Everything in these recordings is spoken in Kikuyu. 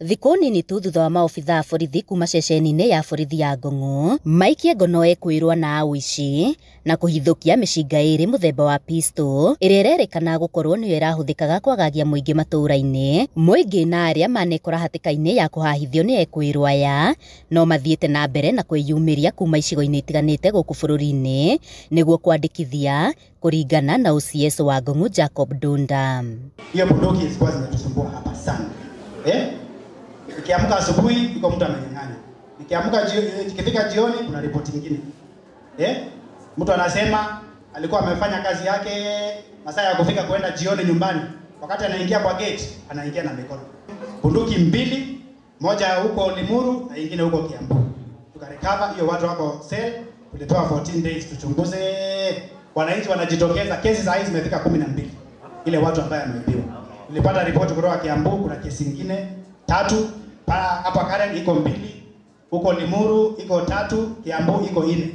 Thikũ nini tu thutha wa maobithaa a borithi kuma ceceni-inĩ ya borithi ya Ngong'o maikie ngono ekwĩrwo na ũici na kũhithũkia mĩcinga ĩrĩ mũthemba wa pistol ĩrĩa ĩrerĩkana gũkorwo nĩyo ĩrahũthĩkaga kwagagia mũingĩ matũũra-inĩ. Mũingĩ na arĩa manekora hatĩka-inĩ ya kũhahithio nĩ ekwĩrwo aya no mathiĩte na mbere na kwĩyumĩria kuma icigo-inĩ itiganĩte gũkũ bũrũri-inĩ nĩguo kwandĩkithia kũringana na OCS wa Ngong'o Jacob Dunda. Hiyo bunduki zilikuwa zinatusumbua hapa sana. Nikiamka asubuhi iko mtu amenyang'anya. Nikiamka ikifika jioni kuna ripoti nyingine. Mtu anasema alikuwa amefanya kazi yake masaa ya kufika kwenda jioni nyumbani. Wakati anaingia kwa gate, anaingia na mikono. Bunduki mbili, moja huko Limuru na nyingine huko Kiambu. Tukarecover hiyo, watu wako cell, tulipewa 14 days tuchunguze. Wananchi wanajitokeza, kesi za hizi zimefika 12. Ile watu ambao wameibiwa. Nilipata ripoti kutoka Kiambu, kuna kesi nyingine 3, hapa Karen iko 2, huko Limuru iko 3, Kiambu iko 4.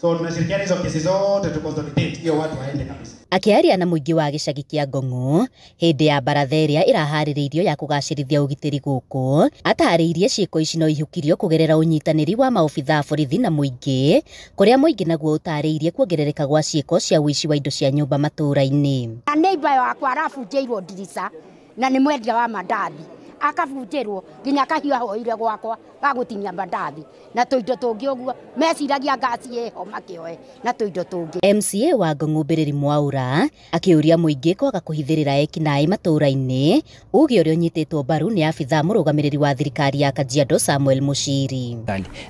So tunashirikiana hizo kesi zote tu consolidate hiyo watu waende kabisa. Akiaria na mũingĩ wa gĩcagi kĩa Ngong'o hĩndĩ ya baratha ĩrĩa ĩraharĩrĩirio ya kũgacĩrithia ũgitĩri gũkũ, atarĩirie ciĩko ici no ihukirio kũgerera ũnyitanĩri wa maobithaa a borithi na mũingĩ, kũrĩa mũingĩ naguo ũtarĩirie kuongerereka gwa ciĩko cia ũici wa indo cia nyũmba matũũra-inĩ. Neighbor wakwa arabunjĩirwo ndirica na nĩ mwendia wa mandathi, akabunjĩrwo nginya kahiũ ahoire gwakwa gagũtinia mandathi na tũindo tũngĩ ũguo, meciragia ngasi ĩho makĩoe na tũindo tũngĩ. MCA wa Ngong'o Mbĩrĩri Mwaura akĩũria mũingĩ kwaga kũhithĩrĩra ekinaĩ matũũra-inĩ, uge ũrĩa ũnyitĩtwo mbaru nĩ abithaa mũrũgamĩrĩri wa thirikari ya Kajiado Samuel Mushiri.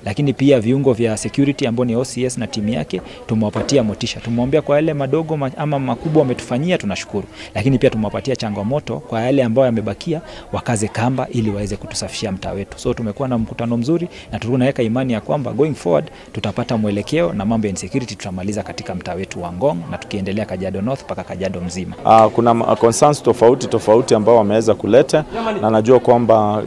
Lakini pia viungo vya security ambao ni OCS na timu yake tumewapatia motisha, tumwambia kwa yale madogo ama makubwa wametufanyia tunashukuru, lakini pia tumewapatia changamoto kwa yale ambayo yamebakia wakaze kamba ili waweze kutusafishia mtaa wetu. So tumekuwa na mkutano mzuri na tunaweka imani ya kwamba going forward tutapata mwelekeo na mambo ya insecurity tutamaliza katika mtaa wetu wa Ngong na tukiendelea Kajiado North mpaka Kajiado mzima. Kuna concerns tofauti tofauti ambao wameweza kuleta, na najua kwamba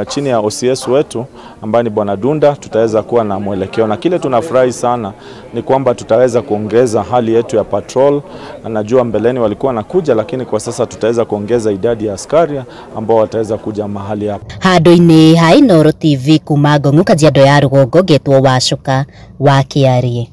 chini ya OCS wetu ambaye ni Bwana Dunda tutaweza kuwa na mwelekeo, na kile tunafurahi sana ni kwamba tutaweza kuongeza hali yetu ya patrol. Najua mbeleni walikuwa nakuja, lakini kwa sasa tutaweza kuongeza idadi ya askari ambao wataweza kuja mahali hapa. Handũ-inĩ ha Inooro TV kuma Ngong'o Kajiado ya rũgongo ngetwo Wacuka wa Kĩarie.